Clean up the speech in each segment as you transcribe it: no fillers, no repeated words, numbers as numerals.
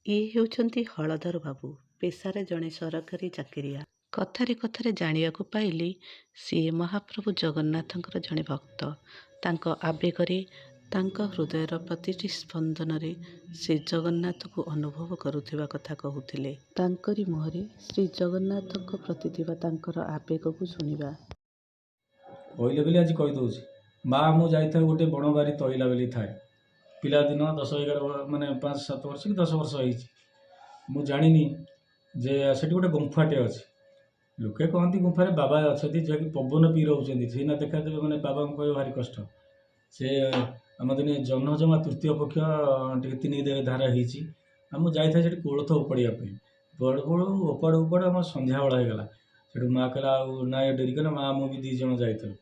ଇଏ ହେଉଛନ୍ତି ହଳଧର ବାବୁ। ପେଶାରେ ଜଣେ ସରକାରୀ ଚାକିରିଆ। କଥାରେ କଥାରେ ଜାଣିବାକୁ ପାଇଲି ସିଏ ମହାପ୍ରଭୁ ଜଗନ୍ନାଥଙ୍କର ଜଣେ ଭକ୍ତ। ତାଙ୍କ ଆବେଗରେ, ତାଙ୍କ ହୃଦୟର ପ୍ରତିଟି ସ୍ପନ୍ଦନରେ ସେ ଜଗନ୍ନାଥଙ୍କୁ ଅନୁଭବ କରୁଥିବା କଥା କହୁଥିଲେ। ତାଙ୍କରି ମୁହଁରେ ଶ୍ରୀଜଗନ୍ନାଥଙ୍କ ପ୍ରତି ଥିବା ତାଙ୍କର ଆବେଗକୁ ଶୁଣିବା। କହିଲେ ବୋଲି ଆଜି କହିଦେଉଛି। ମା ମୁଁ ଯାଇଥାଉ ଗୋଟେ ବଣବାରି ତଇଲା ବୋଲି ଥାଏ। ପିଲାଦିନ 10-11, ମାନେ 5-7 ବର୍ଷ କି 10 ବର୍ଷ ହେଇଛି। ମୁଁ ଜାଣିନି ଯେ ସେଠି ଗୋଟେ ଗୁମ୍ଫାଟେ ଅଛି। ଲୋକେ କହନ୍ତି ଗୁମ୍ଫାରେ ବାବା ଅଛନ୍ତି, ଯାହାକି ପବନ ପିଇ ରହୁଛନ୍ତି। ସେଇନା ଦେଖାଦେବେ, ମାନେ ବାବାଙ୍କୁ କହିବା ଭାରି କଷ୍ଟ। ସେ ଆମ ଦିନେ ଜହ୍ନ ଜମା ତୃତୀୟ ପକ୍ଷ ଟିକେ ତିନି ଧାର ହେଇଛି। ଆଉ ମୁଁ ଯାଇଥାଏ ସେଠି କୋଳଥ ଉପାଡ଼ିବା ପାଇଁ। ବଡ଼ ବଡ଼ ଓପାଡ଼ୁ ଓପାଡ଼ୁ ଆମର ସନ୍ଧ୍ୟାବେଳ ହେଇଗଲା। ସେଠୁ ମା କହିଲା ଆଉ ନାଇଁ, ଡେରି କଲା। ମା ମୁଁ ବି 2 ଜଣ ଯାଇଥିଲୁ।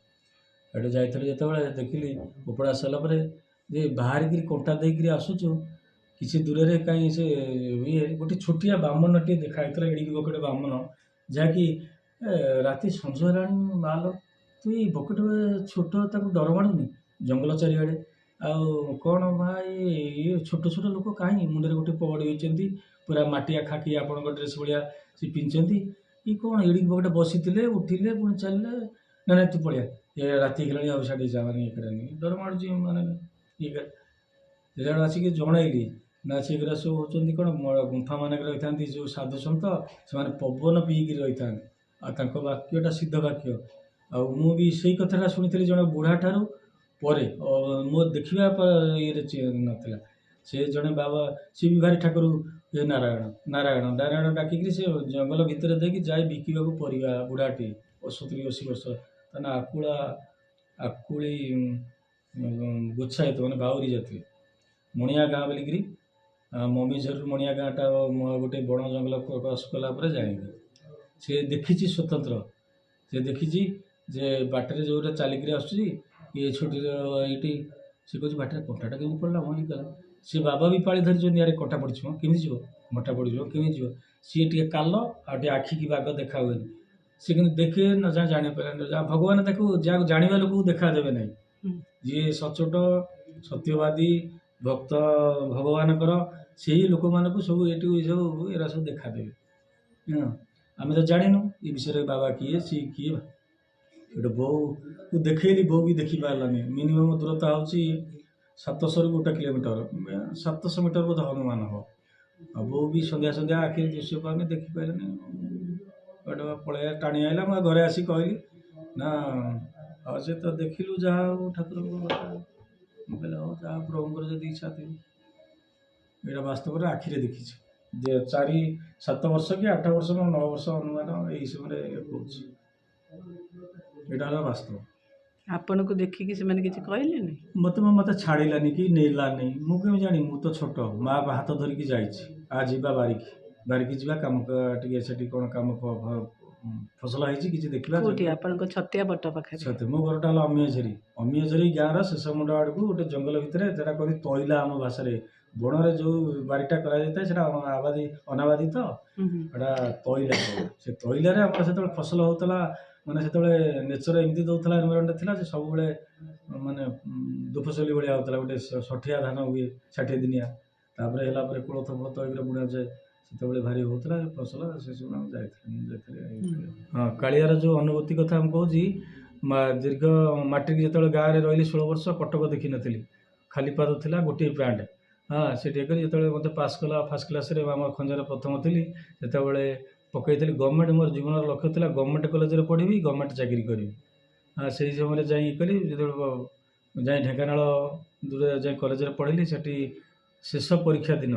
ସେଠୁ ଯାଇଥିଲୁ ଯେତେବେଳେ ଦେଖିଲି ଓପଡ଼ା ସାରିଲା ପରେ ଯେ ବାହାରିକିରି କଣ୍ଟା ଦେଇକିରି ଆସୁଛୁ, କିଛି ଦୂରରେ କାହିଁ ସେ ଇଏ ଗୋଟେ ଛୋଟିଆ ବାମନଟିଏ ଦେଖା ହେଇଥିଲା, ଏଡ଼ିକି ବକେଟେ ବାମନ, ଯାହାକି ରାତି ସଞ୍ଜ ହେଲାଣି। ମାଲୋ, ତୁ ଏଇ ବକେଟ ଛୋଟ, ତାକୁ ଡର ମାଡ଼ୁନି ଜଙ୍ଗଲ ଚାରିଆଡ଼େ? ଆଉ କ'ଣ ମା, ଇଏ ଛୋଟ ଛୋଟ ଲୋକ କାହିଁ ମୁଣ୍ଡରେ ଗୋଟେ ପଗଡ଼ି ହୋଇଛନ୍ତି, ପୁରା ମାଟିଆ ଖାକି ଆପଣଙ୍କ ଡ୍ରେସ୍ ଭଳିଆ ସେ ପିନ୍ଧିଛନ୍ତି। ଇଏ କ'ଣ ଏଡ଼ିକି ବକେଟେ, ବସିଥିଲେ, ଉଠିଲେ, ପୁଣି ଚାଲିଲେ। ନା ନାଇଁ, ତୁ ପଳେଇଆ, ଏ ରାତି ହେଇଗଲାଣି, ଆଉ ସେଠି ଯାବାନି, ଇଏ କରିବାନି, ଡର ମାଡ଼ୁଛି। ମାନେ ଇଏ ଯେତେବେଳେ ଆସିକି ଜଣେଇଲି ନା, ସେଗୁଡ଼ା ସବୁ ହେଉଛନ୍ତି କ'ଣ ଗୁମ୍ଫା ମାନଙ୍କରେ ରହିଥାନ୍ତି ଯେଉଁ ସାଧୁ ସନ୍ଥ, ସେମାନେ ପବନ ପିଇକି ରହିଥାନ୍ତି ଆଉ ତାଙ୍କ ବାକ୍ୟଟା ସିଦ୍ଧ ବାକ୍ୟ। ଆଉ ମୁଁ ବି ସେଇ କଥାଟା ଶୁଣିଥିଲି ଜଣେ ବୁଢ଼ା ଠାରୁ ପରେ, ମୋ ଦେଖିବା ଇଏରେ ନଥିଲା। ସେ ଜଣେ ବାବା, ସିଏ ବି ଭାରି ଠାକୁର, ଏ ନାରାୟଣ ନାରାୟଣ ନାରାୟଣ ଡାକିକିରି ସେ ଜଙ୍ଗଲ ଭିତରେ ଦେଇକି ଯାଏ ବିକିବାକୁ ପରିବା। ବୁଢ଼ାଟି 70-80 ବର୍ଷ, ତା ନା ଆକୁଳା ଆକୁଳି ଗୋଛାୟତ, ମାନେ ବାଉରୀ ଜାତି, ମଣିଆ ଗାଁ ବୋଲିକିରି। ମମିଝରରୁ ମଣିଆ ଗାଁଟା ଗୋଟେ ବଣ ଜଙ୍ଗଲ କ୍ରସ୍ କଲା ପରେ ଯାଇକି ସେ ଦେଖିଛି ସ୍ୱତନ୍ତ୍ର। ସେ ଦେଖିଛି ଯେ ବାଟରେ ଯେଉଁଟା ଚାଲିକିରି ଆସୁଛି ଇଏ ଛୋଟ ଏଇଠି। ସେ କହୁଛି, ବାଟରେ କଣ୍ଟାଟା କେମିତି ପଡ଼ିଲା? ମନି କଲା ସେ ବାବା ବି ପାଳି ଧରିଛନ୍ତି, ଆରେ କଣ୍ଟା ପଡ଼ିଛି ମ, କେମିତି ଯିବ? ମଟା ପଡ଼ିଯିବ, କେମିତି ଯିବ? ସିଏ ଟିକେ କାଲ ଆଉ ଟିକେ ଆଖିକି ବାଗ ଦେଖା ହୁଏନି। ସେ କିନ୍ତୁ ଦେଖେ ନ ଯାହା ଜାଣିପାରିଲାନି। ଯାହା ଭଗବାନ ତାକୁ ଯାହାକୁ ଜାଣିବା ଲୋକକୁ ଦେଖା ଦେବେ ନାହିଁ। ଯିଏ ସଚୋଟ ସତ୍ୟବାଦୀ ଭକ୍ତ ଭଗବାନଙ୍କର, ସେଇ ଲୋକମାନଙ୍କୁ ସବୁ ଏଠୁ ସବୁ ଏରା ସବୁ ଦେଖାଦେବେ। ହଁ, ଆମେ ତ ଜାଣିନୁ ଏ ବିଷୟରେ, ବାବା କିଏ, ସିଏ କିଏ। ଗୋଟେ ବୋଉକୁ ଦେଖେଇଲି, ବୋଉ ବି ଦେଖିପାରିଲାନି। ମିନିମମ୍ ଦୂରତା ହେଉଛି 700ରୁ 1 କିଲୋମିଟର, 700 ମିଟର ବୋଧେ ଅନୁମାନ ହେବ। ଆଉ ବୋଉ ବି ସନ୍ଧ୍ୟା ସନ୍ଧ୍ୟା ଆଖିରେ ଦୃଶ୍ୟ ପାଉନି, ଦେଖିପାରିଲାନି। ଗୋଟେ ପଳେଇ ଟାଣି ଆଇଲା। ମୁଁ ଘରେ ଆସି କହିଲି ନା, ଆଉ ସେ ତ ଦେଖିଲୁ ଯାହା ହଉ ଠାକୁରଙ୍କ କଥା। ମୁଁ କହିଲି ହଉ, ଯାହା ପ୍ରଭୁଙ୍କର ଯଦି ଇଚ୍ଛା ଥିବ। ଏଇଟା ବାସ୍ତବରେ ଆଖିରେ ଦେଖିଛି ଯେ 4-7 ବର୍ଷ କି 8 ବର୍ଷ, 9 ବର୍ଷ ଅନୁମାନ ଏଇ ସମୟରେ କହୁଛି। ଏଇଟା ହେଲା ବାସ୍ତବ। ଆପଣଙ୍କୁ ଦେଖିକି ସେମାନେ କିଛି କହିଲେନି? ମୋତେ ଛାଡ଼ିଲାନି କି ନେଲାନି। ମୁଁ କେମିତି ଜାଣିବି? ମୁଁ ତ ଛୋଟ, ମା ହାତ ଧରିକି ଯାଇଛି। ଆ ଯିବା ବାରିକି, ବାରିକି ଯିବା, କାମ ଟିକେ ସେଠି କ'ଣ କାମ ଫସଲ ହେଇଛି କିଛି ଦେଖିବା। କୋଉଠି? ଆପଣଙ୍କ ଛତିଆ ବଟ ପାଖରେ? ସତେ, ମୋ ଘରଟା ହେଲା ଅମିୟଝରି। ଅମିୟଝରି ଗାଁର ଶେଷ ମୁଣ୍ଡ ଆଡ଼କୁ ଗୋଟେ ଜଙ୍ଗଲ ଭିତରେ, ସେଟା କହନ୍ତି ତଇଲା ଆମ ଭାଷାରେ। ବଣରେ ଯେଉଁ ବାରିଟା କରାଯାଇଥାଏ ସେଟା ଆବାଦି ଅନାବାଦି ତ ସେଟା ତଇଲା। ସେ ତଇଲାରେ ଆମର ସେତେବେଳେ ଫସଲ ହେଉଥିଲା। ମାନେ ସେତେବେଳେ ନେଚର ଏମିତି ଦେଉଥିଲା, ଏନଭାରମେଣ୍ଟ ଥିଲା ଯେ ସବୁବେଳେ ମାନେ ଦୁଫସଲି ଭଳିଆ ହେଉଥିଲା। ଗୋଟେ ଷଠିଆ ଧାନ ହୁଏ, 60 ଦିନିଆ। ତାପରେ ହେଲା ପରେ କୋଳଥ ଫୋଳଥ ଏଗୁଡ଼ା ବୁଣାଯାଏ। ସେତେବେଳେ ଭାରି ହେଉଥିଲା ଫସଲ। ସେସବୁ ଆମେ ଯାଇଥିଲି, ମୁଁ ଯାଇଥିଲି। ହଁ, କାଳିଆର ଯେଉଁ ଅନୁଭୂତି କଥା ମୁଁ କହୁଛି, ଦୀର୍ଘ ମାଟ୍ରିକ ଯେତେବେଳେ ଗାଁରେ ରହିଲି 16 ବର୍ଷ, କଟକ ଦେଖିନଥିଲି। ଖାଲି ପାଦ ଥିଲା, ଗୋଟିଏ ପ୍ୟାଣ୍ଟ। ହଁ, ସେଠି କରି ଯେତେବେଳେ ମୋତେ ପାସ୍ କଲା ଫାର୍ଷ୍ଟ କ୍ଲାସ୍ରେ, ଆମ ଖଞ୍ଜାରେ ପ୍ରଥମ ଥିଲି। ସେତେବେଳେ ପକାଇଥିଲି ଗଭର୍ଣ୍ଣମେଣ୍ଟ। ମୋର ଜୀବନର ଲକ୍ଷ୍ୟ ଥିଲା ଗଭର୍ଣ୍ଣମେଣ୍ଟ କଲେଜରେ ପଢ଼ିବି, ଗଭର୍ଣ୍ଣମେଣ୍ଟ ଚାକିରି କରିବି। ହଁ, ସେଇ ସମୟରେ ଯାଇ କଲି। ଯେତେବେଳେ ଯାଇ ଢେଙ୍କାନାଳ ଦୂର ଯାଇ କଲେଜରେ ପଢ଼ିଲି, ସେଠି ଶେଷ ପରୀକ୍ଷା ଦିନ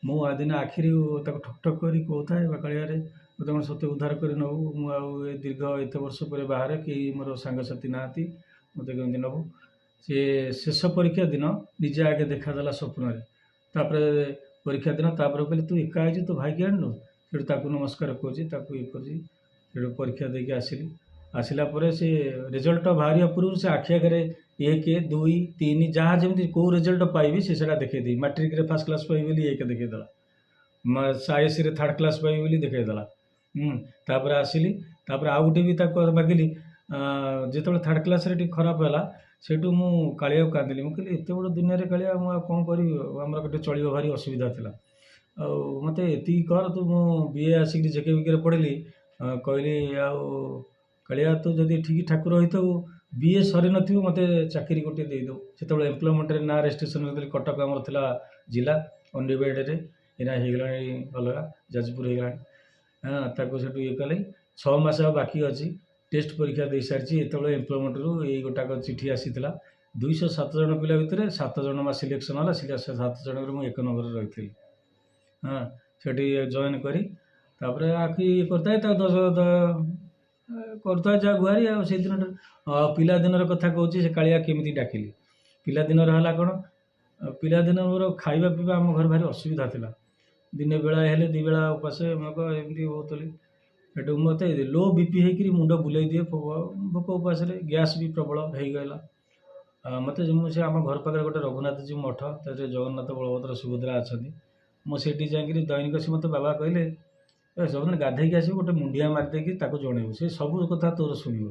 ମୁଁ ଦିନ ଆଖିରୁ ତାକୁ ଠକ୍ ଠକ୍ କରି କହୁଥାଏ, ବା କାଳିଆରେ ମୋତେ କ'ଣ ସତେ ଉଦ୍ଧାର କରି ନେବୁ? ମୁଁ ଆଉ ଏ ଦୀର୍ଘ ଏତେ ବର୍ଷ ପରେ ବାହାରେ, କେହି ମୋର ସାଙ୍ଗସାଥି ନାହାନ୍ତି, ମୋତେ କେମିତି ନେବୁ? ସେ ଶେଷ ପରୀକ୍ଷା ଦିନ ନିଜେ ଆଗେ ଦେଖାଦେଲା ସ୍ୱପ୍ନରେ। ତାପରେ ପରୀକ୍ଷା ଦିନ ତାପରେ କହିଲେ, ତୁ ଏକା ହେଇଛୁ, ତୋ ଭାଇକି ଆଣିନୁ? ସେଠୁ ତାକୁ ନମସ୍କାର କରୁଛି, ତାକୁ ଇଏ କରୁଛି। ସେଠୁ ପରୀକ୍ଷା ଦେଇକି ଆସିଲି। ଆସିଲା ପରେ ସେ ରେଜଲ୍ଟ ବାହାରିବା ପୂର୍ବରୁ ସେ ଆଖି ଆଗରେ 1, 2, 3 ଯାହା ଯେମିତି କେଉଁ ରେଜଲ୍ଟ ପାଇବି ସେ ସେଇଟା ଦେଖେଇଦେବି। ମାଟ୍ରିକରେ ଫାର୍ଷ୍ଟ କ୍ଲାସ୍ ପାଇବି ବୋଲି 1 ଦେଖେଇଦେଲା, ସାଇନ୍ସରେ ଥାର୍ଡ଼ କ୍ଲାସ୍ ପାଇବି ବୋଲି ଦେଖେଇଦେଲା। ତାପରେ ଆସିଲି। ତାପରେ ଆଉ ଗୋଟେ ବି ତାକୁ ମାଗିଲି। ଯେତେବେଳେ ଥାର୍ଡ଼ କ୍ଲାସ୍ରେ ଟିକେ ଖରାପ ହେଲା, ସେଇଠୁ ମୁଁ କାଳିଆକୁ କାନ୍ଦିଲି। ମୁଁ କହିଲି, ଏତେ ବଡ଼ ଦୁନିଆରେ କାଳିଆ ମୁଁ ଆଉ କ'ଣ କରିବି? ଆମର ଗୋଟେ ଚଳିବା ଭାରି ଅସୁବିଧା ଥିଲା। ଆଉ ମୋତେ ଏତିକି କର ତୁ। ମୁଁ ବିଏ ଆସିକିରି ଜେକେବିକେରେ ପଢ଼ିଲି। କହିଲି ଆଉ କାଳିଆ, ତୁ ଯଦି ଠିକ୍ ଠାକୁର ହେଇଥିବୁ, ବିଏ ସରିନଥିବ ମୋତେ ଚାକିରି ଗୋଟେ ଦେଇଦେବୁ। ସେତେବେଳେ ଏମ୍ପ୍ଲୟମେଣ୍ଟରେ ନାଁ ରେଜିଷ୍ଟ୍ରେସନ୍ କରିଥିଲି। କଟକ ଆମର ଥିଲା ଜିଲ୍ଲା ଅନଡିଭାଇଡ଼େଡ଼୍, ଏଇନା ହେଇଗଲାଣି ଅଲଗା, ଯାଜପୁର ହେଇଗଲାଣି। ହଁ, ତାକୁ ସେଠୁ ଇଏ କଲି। 6 ମାସ ଆଉ ବାକି ଅଛି, ଟେଷ୍ଟ ପରୀକ୍ଷା ଦେଇସାରିଛି। ଏତେବେଳେ ଏମ୍ପ୍ଲୟମେଣ୍ଟରୁ ଏଇ ଗୋଟାକ ଚିଠି ଆସିଥିଲା। 207 ଜଣ ପିଲା ଭିତରେ ସାତ ଜଣ ବା ସିଲେକ୍ସନ୍ ହେଲା। ସାତ ଜଣରେ ମୁଁ ଏକ ନମ୍ବରରେ ରହିଥିଲି। ହଁ, ସେଠି ଜଏନ୍ କରି ତାପରେ ଆଖି ଇଏ କରିଥାଏ, ତାକୁ ଦଶ କରୁଥାଏ ଯାହା ଗୁହାରି। ଆଉ ସେଇଦିନଟା ପିଲାଦିନର କଥା କହୁଛି, ସେ କାଳିଆ କେମିତି ଡାକିଲି। ପିଲାଦିନର ହେଲା କ'ଣ, ପିଲାଦିନ ମୋର ଖାଇବା ପିଇବା ଆମ ଘରେ ଭାରି ଅସୁବିଧା ଥିଲା। ଦିନେ ବେଳା ହେଲେ ଦୁଇ ବେଳା ଉପାସ ମଗ ଏମିତି ହେଉଥିଲି। ସେଠୁ ମୋତେ ଲୋ ବିପି ହେଇକିରି ମୁଣ୍ଡ ବୁଲେଇ ଦିଏ ଭୋକ ଉପାସରେ। ଗ୍ୟାସ୍ ବି ପ୍ରବଳ ହେଇଗଲା ମୋତେ। ମୁଁ ସେ ଆମ ଘର ପାଖରେ ଗୋଟେ ରଘୁନାଥଜୀ ମଠ, ତା ଦେହରେ ଜଗନ୍ନାଥ, ବଳଭଦ୍ର, ସୁଭଦ୍ରା ଅଛନ୍ତି। ମୁଁ ସେଇଠି ଯାଇକିରି ଦୈନିକ ସେ ମୋତେ ବାବା କହିଲେ, ଏ ସବୁଦିନ ଗାଧେଇକି ଆସିବୁ, ଗୋଟେ ମୁଣ୍ଡିଆ ମାରିଦେଇକି ତାକୁ ଜଣେଇବୁ, ସେ ସବୁ କଥା ତୋର ଶୁଣିବ।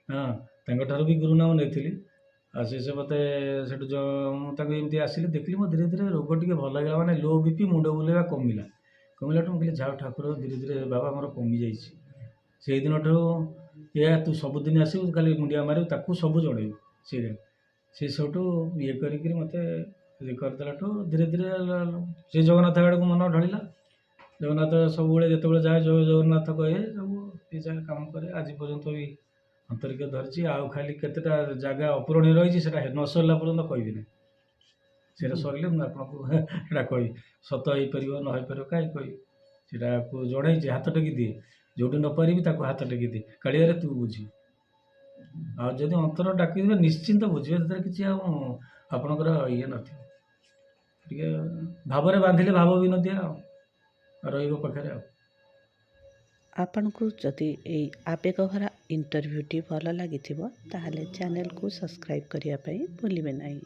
ହଁ, ତାଙ୍କଠାରୁ ବି ଗୁରୁନାମ ନେଇଥିଲି। ଆଉ ସେ ମୋତେ ସେଠୁ ମୁଁ ତାକୁ ଏମିତି ଆସିଲି, ଦେଖିଲି ମୋ ଧୀରେ ଧୀରେ ରୋଗ ଟିକେ ଭଲ ହେଇଗଲା। ମାନେ ଲୋ ବିପି, ମୁଣ୍ଡ ବୁଲେଇବା କମିଲା। କମିଲାଠୁ ମୁଁ କହିଲି, ଯାଉ ଠାକୁର, ଧୀରେ ଧୀରେ ବାବା ମୋର କମିଯାଇଛି। ସେଇଦିନଠୁ ଏହା ତୁ ସବୁଦିନ ଆସିବୁ, ଖାଲି ମୁଣ୍ଡିଆ ମାରିବୁ, ତାକୁ ସବୁ ଜଣେଇବୁ। ସେଇଟା ସେ ସେଇଠୁ ଇଏ କରିକିରି ମୋତେ ଇଏ କରିଦେଲାଠୁ ଧୀରେ ଧୀରେ ସେ ଜଗନ୍ନାଥ ଆଡ଼କୁ ମନ ଢଳିଲା। ଜଗନ୍ନାଥ ସବୁବେଳେ ଯେତେବେଳେ ଯାଏ, ଜୟ ଜଗନ୍ନାଥ କହେ, ସବୁ ଏ ଯାହା କାମ କରେ। ଆଜି ପର୍ଯ୍ୟନ୍ତ ବି ଆନ୍ତରିକ ଧରିଛି। ଆଉ ଖାଲି କେତେଟା ଜାଗା ଅପୂରଣୀୟ ରହିଛି, ସେଇଟା ନ ସରିଲା ପର୍ଯ୍ୟନ୍ତ କହିବି ନାହିଁ। ସେଇଟା ସରିଲେ ମୁଁ ଆପଣଙ୍କୁ ସେଇଟା କହିବି। ସତ ହେଇପାରିବ ନ ହେଇପାରିବ, କାହିଁ କହିବି? ସେଇଟାକୁ ଜଣେଇଛି, ହାତ ଟେକି ଦିଏ। ଯେଉଁଠି ନ ପାରିବି ତାକୁ ହାତ ଟେକି ଦିଏ, କାଳିଆରେ ତୁ ବୁଝିବୁ। ଆଉ ଯଦି ଅନ୍ତର ଡାକିଦେବେ, ନିଶ୍ଚିନ୍ତ ବୁଝିବେ। ସେଥିରେ କିଛି ଆଉ ଆପଣଙ୍କର ଇଏ ନଥିବ। ଟିକେ ଭାବରେ ବାନ୍ଧିଲେ ଭାବ ବିନୋଦିଆ ଆଉ ରହିବ ପାଖରେ ଆଉ। ଆପଣଙ୍କୁ ଯଦି ଏଇ ଆବେଗଭରା ଇଣ୍ଟରଭ୍ୟୁଟି ଭଲ ଲାଗିଥିବ, ତାହେଲେ ଚ୍ୟାନେଲକୁ ସବସ୍କ୍ରାଇବ୍ କରିବା ପାଇଁ ଭୁଲିବେ ନାହିଁ।